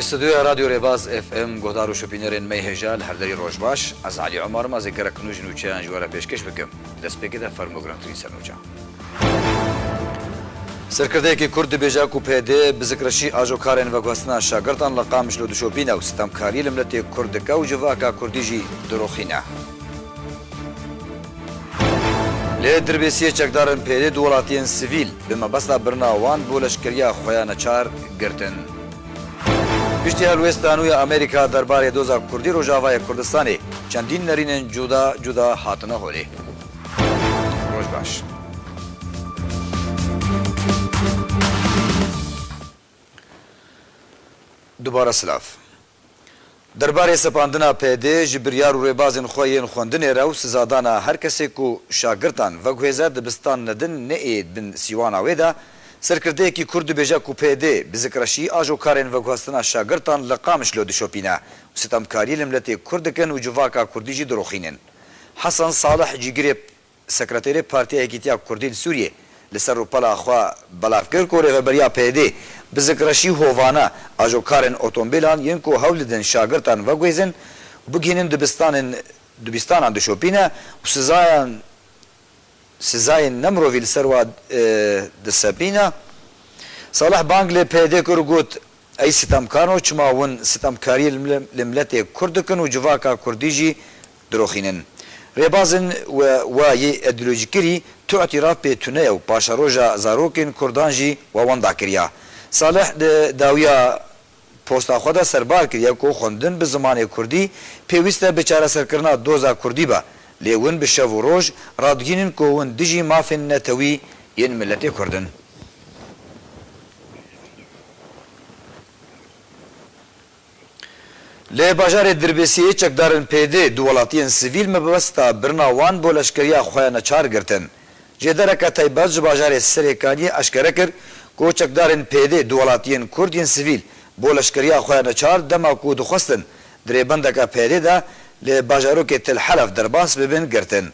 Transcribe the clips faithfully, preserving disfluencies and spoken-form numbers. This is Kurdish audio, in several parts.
Stûdyoya Radyo Rêbaz F M, guhdar û şopînerên me yê hêja, li her derî roj baş. Ez Elî Omer im, ez ê gelek nû ji nûçeyan ji we re pêşkêş bikim. Destpêkê de fermo girîngtirîn ser nûçe. Serkirdeyekî Kurd dibêje ku P D bi zikreşî ajokarên veguhestina şagirtan li Qamişlo dişopîne û sitemkariyê li miletê Kurd dike û civaka Kurdî jî diroxîne. Lê Dirbêsiyê çekdarên P D du welatiyên sivîl bi mebesta birina wan bo leşkeriya xwe ya neçar girtin. Piştî helwêsta nû ya Amerîka derbarê doza Kurdî Rojavayê Kurdistanê, çendîn nerînên cuda cuda hatine holê. Roj baş. Dubare silav. Derbarê sepandina P D ji biryar û rêbazên xwe yên xwendinê re û sizadana her kesê ku şagirtan veguhêze dibistan nedin neê bin sîwana wê de, serkirdeyekî Kurd dibêje ku P D bi zikreşî ajokarên veguhestina şagirtan li Qamişlo dişopîne û sitemkariyê li miletê Kurd dikin û civaka Kurdî jî diroxînin. Hesen Salih, cîgirê Sekreterê Partiya Yekîtiya Kurdî li Sûriyê li ser rûpela xwe belav kir ku rêveberiya P D bi zikreşî hovane ajokarên otomobîlan yên ku hewl didin şagirtan veguhêzin, bigihînin dibistanên, dibistanan dişopîne û sizayan, sizayên nemirovî li ser wa, e, disepîne. Salih bang li P D kir û got, Ey sitemkaro, çima hûn sitemkariyê li mil-, li miletê Kurd dikin û civaka Kurdî jî diroxînin? Rêbazên we, we yê îdeolojîkirî tu îtîraf pê tune ye û paşeroja zarokên Kurdan jî we wenda kiriya. Salih di dawiya posta xwe de serbar kiriye ku xwendin bi zimanê Kurdî pêwîst e bi çareserkirina doza Kurdî be, lê hûn bi şev û roj radigihînin ku hûn dijî mafên netewî yên miletê Kurd in. Li bajarê Dirbêsiyê çekdarên P D du welatiyên sivîl mebesta birina wan bo leşkeriya xwe ya neçar girtin. Jêdereke taybet ji bajarê Serêkaniyê eşkere kir ku çekdarên P D du welatiyên Kurd yên sivîl bo leşkeriya xwe ya neçar dema ku dixwestin di rêbendeke P D de li bajarokê Til Helef derbas bibin girtin.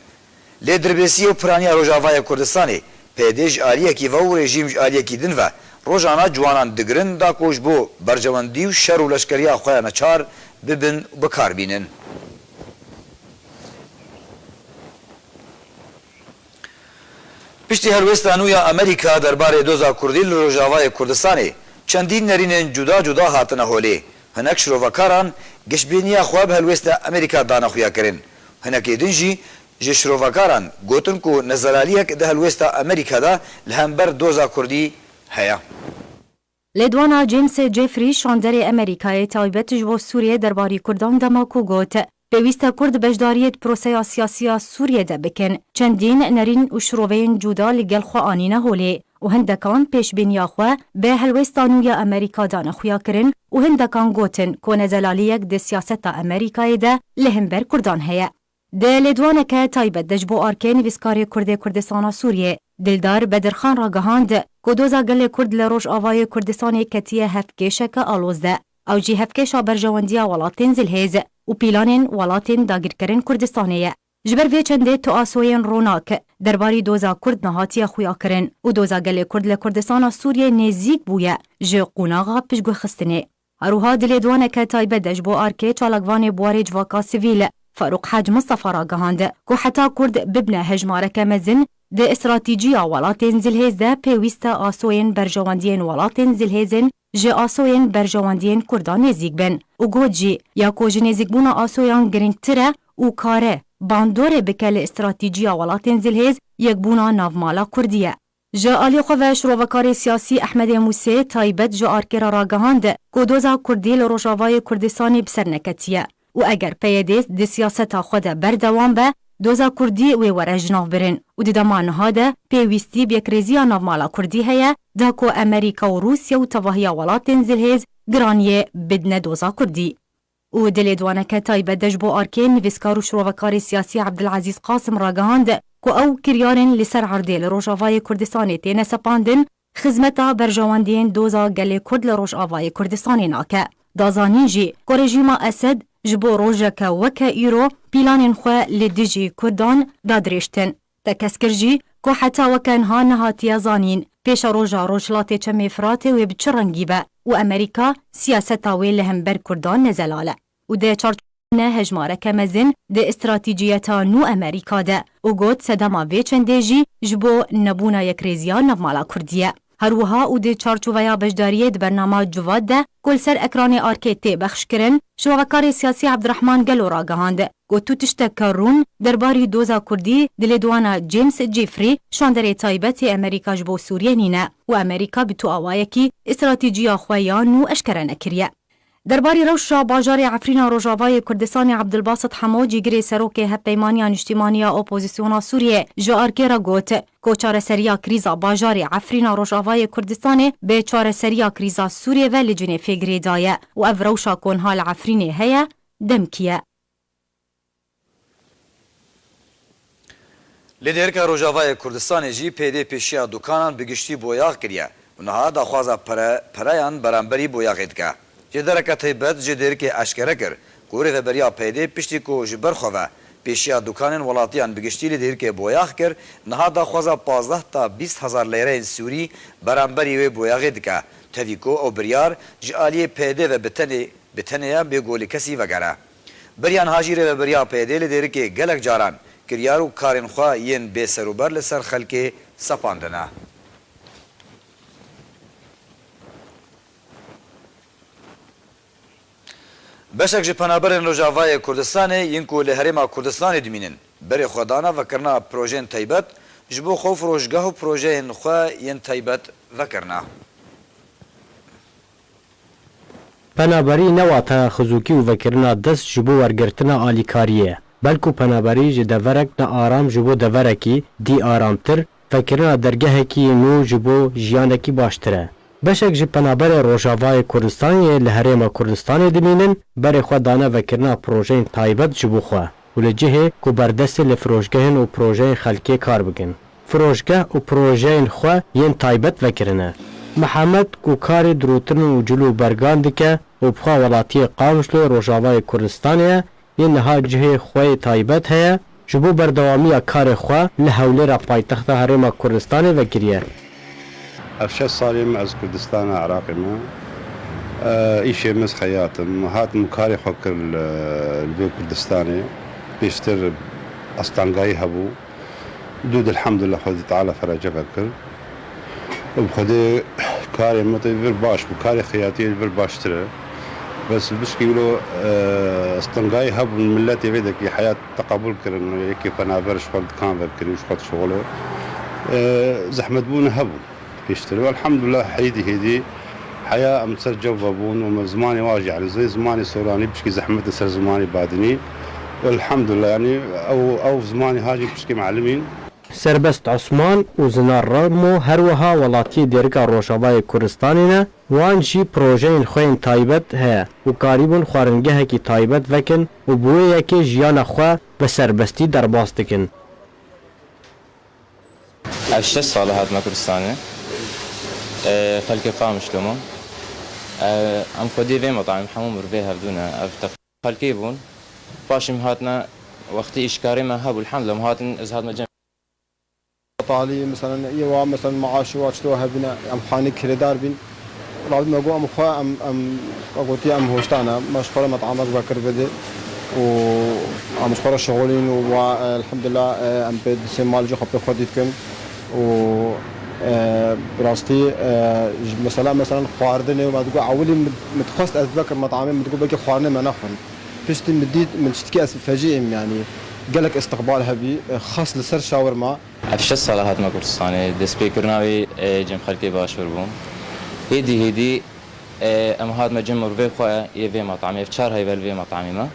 Lê Dirbêsiyê û Piraniya Rojavayê Kurdistanê, P D ji aliyekî ve û rejîm ji aliyekî din ve, rojana ciwanan digirin da ku ji bo berjewendî û şer û leşkeriya xwe ya neçar bibin û bi kar bînin. Piştî helwêsta nû ya Amerîka derbarê doza Kurdî li Rojavayê Kurdistanê, çendîn nerînên cuda cuda hatine holê. Hinek şirovekaran giştbîniya xwe bi helwêsta Amerîka dane xuyakirin. Hinekê din jî ji şirovekaran gotin ku nezelaliyek di helwêsta Amerîka de li hember doza Kurdî heye. Lêdwana James Jeffrey, şanderê Amerîkayê taybet ji bo Sûriyê derbarî Kurdan dema ku got, pêwîst e Kurd beşdariyê di proseya siyasî ya Sûriyê de bikin. Çendîn nerîn û şiroveyên cuda li gel xwe anîne holê û hindekan pêşbîniya xwe bi helwêsta nû ya Amerîka dane xuyakirin û hindekan gotin ku nezelaliyek di siyaseta Amerîkayê de li hember Kurdan heye. Di lêdwaneke taybet de ji bo arkê nivîskarê Kurdê Kurdistana Sûriyê, Dildar Bedirxan ragihand ku doza gelê Kurd li Rojavayê Kurdistanê ketiye hevkêşeke aloz de. Ew jî hevkêşa berjewendiya welatên zilhêz û pîlanên welatên dagîrkerên Kurdistanê ye. Ji ber vê çendê tu asoyên ronak derbarî doza Kurd nehatiye xuyakirin û doza gelê Kurd li Kurdistana Sûriyê nêzîk bûye ji qonaxa piştguhxistinê. Her wiha di lêdwaneke taybet de ji bo arkê çalakvanê buwarê civaka sivîl Farûq Hac Mistefa ragihand ku heta Kurd bibne hejmareke mezin di stratîjiya welatên zilhêz de pêwîst e asoyên berjewendiyên welatên zilhêzên ji asoyên berjewendiyên Kurdan nêzîk bin û got jî ya ku ji nêzîkbûna asoyan girîngtir e û kare bandorê bike li stratîjiya welatên zilhêz yekbûna navmala Kurdî ye. Ji alî xwe ve şirovekarê siyasî Ehmedê Mûsê taybet ji arkê re ragihand ku doza Kurdî li Rojavayê Kurdistanê bi ser neketiye û eger P Y D di siyaseta xwe de berdewam be, doza Kurdî wê were ji nav birin û di dema niha de pêwîstî bi yekrêziya navmala Kurdî heye, da ku Amerîka û Rûsya û tevahiya welatên zilhêz giraniyê bidine doza Kurdî. Û di lêdwaneke taybet de ji bo arkê nivîskar û şirovekarê siyasî Ebdilezîz Qasim ragihand ku ew kiryarên li ser erdê li Rojavayê Kurdistanê têne sepandin, xizmeta berjewendiyên doza gelê Kurd li Rojavayê Kurdistanê nake. Da zanîn jî ku rejîma Esed ji bo rojeke weke îro pîlanên xwe li dijî Kurdan da dirêjtin. Tekez kir jî ku heta weke niha nehatiye zanîn, pêşeroja Rojhilatê Çemê Firatê wê bi çi rengî be û Amerîka siyaseta wê li hember Kurdan ne zelal e û di çarçoveya hejmareke mezin di stratîciyeta nû Amerîka de û got, sedema vê çendê jî ji bo nebûna yekrêziya navmala Kurdî ye. Her wiha û di çarçoveya beşdariyê di bernama Civat de ku li ser ekranê arkê tê bexşkirin, şovekarê siyasî Ebdirehman Gelo ragihand, got, tu tişteke rûn derbarî doza Kurdî di lêdwana James Jeffrey, şanderê taybet ê Amerîka ji bo Sûriyê nîne û Amerîka bi tu awayekî stratîciya xwe ya nû eşkere nekiriye. Derbarî rewşa bajarê Efrîna Rojavayê Kurdistanê Ebdulbasit Hemo, cîgirê serokê Hevpeymaniya Niştîmanî ya Opozîsyona Sûriyê, ji arkê re got ku çareseriya krîza bajarê Efrîna Rojavayê Kurdistanê bi çareseriya krîza Sûriyê ve li Cinêfê girêdaye û ev rewşa ku niha li Efrînê heye, demkî ye. Lêdêrika Rojavayê Kurdistanê jî P Y D pêşiya dukanan bi giştî boyax kiriye û niha daxwaza pere-, pereyan beramberî boyaxê dike. Ji dereke taybet ji Dêrikê eşkere kir ku rêveberiya P Y D piştî ku ji ber xwe ve pêşiya dukanên welatiyan bi giştî li Dêrikê boyax kir, niha daxwaza pazdeh ta bîst hezar leyreyên Sûrî beramberî wê boyaxê dike, tevî ku ew biryar ji aliyê P Y D ve bi tenê, bi tenê ye bê ku li kesî vegere. Beriya niha jî rêveberiya P Y D li Dêrikê gelek caran kiryar û karên xwe yên bêserûber li ser xelkê sepandine. Beşek ji penaberên Rojavayê Kurdistanê yên ku li Herêma Kurdistanê dimînin, berê xwe dane vekirina projeyên taybet, ji bo xwe û firojgeh û projeyên xwe yên taybet vekirine. Penaberî ne wateya xizûkî û vekirina dest ji bo wergirtina alîkariyê ye, belku penaberî ji deverek ne aram ji bo deverekî dî aramtir, vekirina dergehekî nû ji bo jiyanekî baştir e. Beşek ji penaberê Rojavayê Kurdistanê yê li Herêma Kurdistanê dimînin, berê xwe dane vekirina projeyên taybet ji bo xwe û li cihê ku berdestê li firojgehên û projeyên xelkê kar bikin, firojgeh û projeyên xwe yên taybet vekirine. Mihemed ku karê dirûtin û cil û bergan dike û bi xwe welatiyê Qamişloyê Rojavayê Kurdistanê ye, yê niha cihê xwe yê taybet heye, ji bo berdewamiya karê xwe li Hewlêra paytexta Herêma Kurdistanê vekiriye. Ev şeş salê min ez Kurdistana Iraqê me. E, îşê min ez xeyat im. Hatim karê xwe kir li, li vê Kurdistanê. Pêştir astangayî hebû. Dû di elhamdulillah Xwedê Teala ferece vekir. Û bi Xwedê karê me tê vir baş bû. Karê xeyatiyê vir baştir e. Bes bişkî wilo, e, astangayî hebûn, miletê vê dekî heyat teqebûl kirin. Yekê penaber ji xwe dikan vekirî û ji xwe dişixulê. E, zehmetbûn hebû. Pêştir. Elhamdulillah, hêdî hêdî heya em ser cew vebûn û me zimanê wan jî, yanî zê-, zimanê soranî pişkî zehmet li ser zimanê badinî. Elhamdulillah, yanî ew, ew zimanê ha jî pişkî melimîn. Serbest Osman û Zinar Remo her wiha welatiyê Dêrika Rojavayê Kurdistanê ne, wan jî projeyên xwe yên taybet heye û karîbûn xwaringehekî taybet vekin û bi wê yekê jiyana xwe bi serbestî derbas dikin. Ev şeş sal e hatime Kurdistanê. E, xelkê Qamişlo me. E, em xwediyê vê metamê hemû mirvê hevdû ne. Ev te xelkê bûn. Paşê em hatine wextê îşkarê me hebû, elhamdulillah, em hatin, ez hatime cem. Talî, meselen, yê wa, meselen, maaş wa çito hebîne, em xanî kirêdar bîn. Rabî me got, em xwe, em, em, ka gotiye, em hoştan e, me ji xwe re met'amek vekir bidê û em ji xwe re şixulîn û wa, e, elhamdulillah, e, em pê di sê mal jî xwe pê xwe dît kim û, e, bi rastî, e, ji, mesela, mesela xwarinê û me digot, ewilî min, min dixwest ez vekim met'amê, min digot, belkî xwarinê me nexwin. Piştî min dît, min tiştekî ez fecî im, yanî gelek istiqbal hebî, e, xas li ser şawirma. Ev şeş sal e hatime Kurdistanê, destpêkirina wê, e, cem xelkê başûr bûm. Hêdî hêdî, e, em hatime cem mirvê xwe yê vê metamê, ev çar heyvel vê metamê me.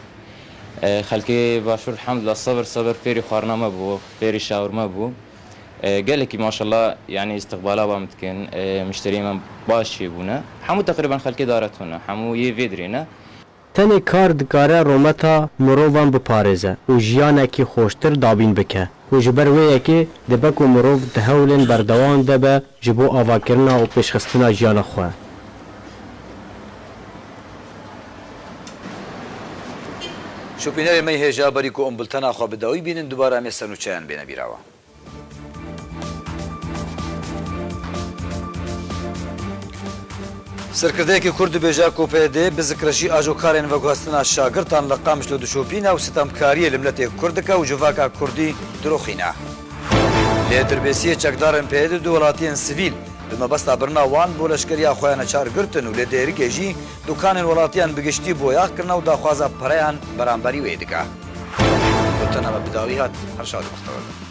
E, xelkê başûr, elhamdulillah, sebir sebir fêrî xwarina me bû, fêrî şawirma bû. E, gelekî maşallah, yanî istiqbala wan dikin, e, mişteriyê me baş çêbûne. Hemû teqrîben xelkê daretûne, hemû yê vê dirê ne. Tenê kar dikare rometa mirovan biparêze û jiyanekî xweştir dabîn bike û ji ber wê yekê dibe ku mirov di hewlên berdewam de be ji bo avakirina û pêşxistina jiyana xwe. Şopînerê me yê hêja, berî ku em bultena xwe bi dawî bînin, dubare em ê ser nûçeyan bêne bîra we. Serkirdeyekî Kurd dibêje ku P Y D bi zikreşî ajokarên veguhestina şagirtan li Qamişlo dişopîne û sitemkariyê li miletê Kurd dike û civaka Kurdî diroxîne. Lê dirbêsiyê çekdarên P Y D du welatiyên sivîl bi mebesta birina wan bo leşkeriya xwe ya neçar girtin û lê di êrikê jî dukanên welatiyan bi giştî boyax kirine û daxwaza pereyan beramberî wê dike. Gotena me bi dawî hat, her şad û bextewar bin.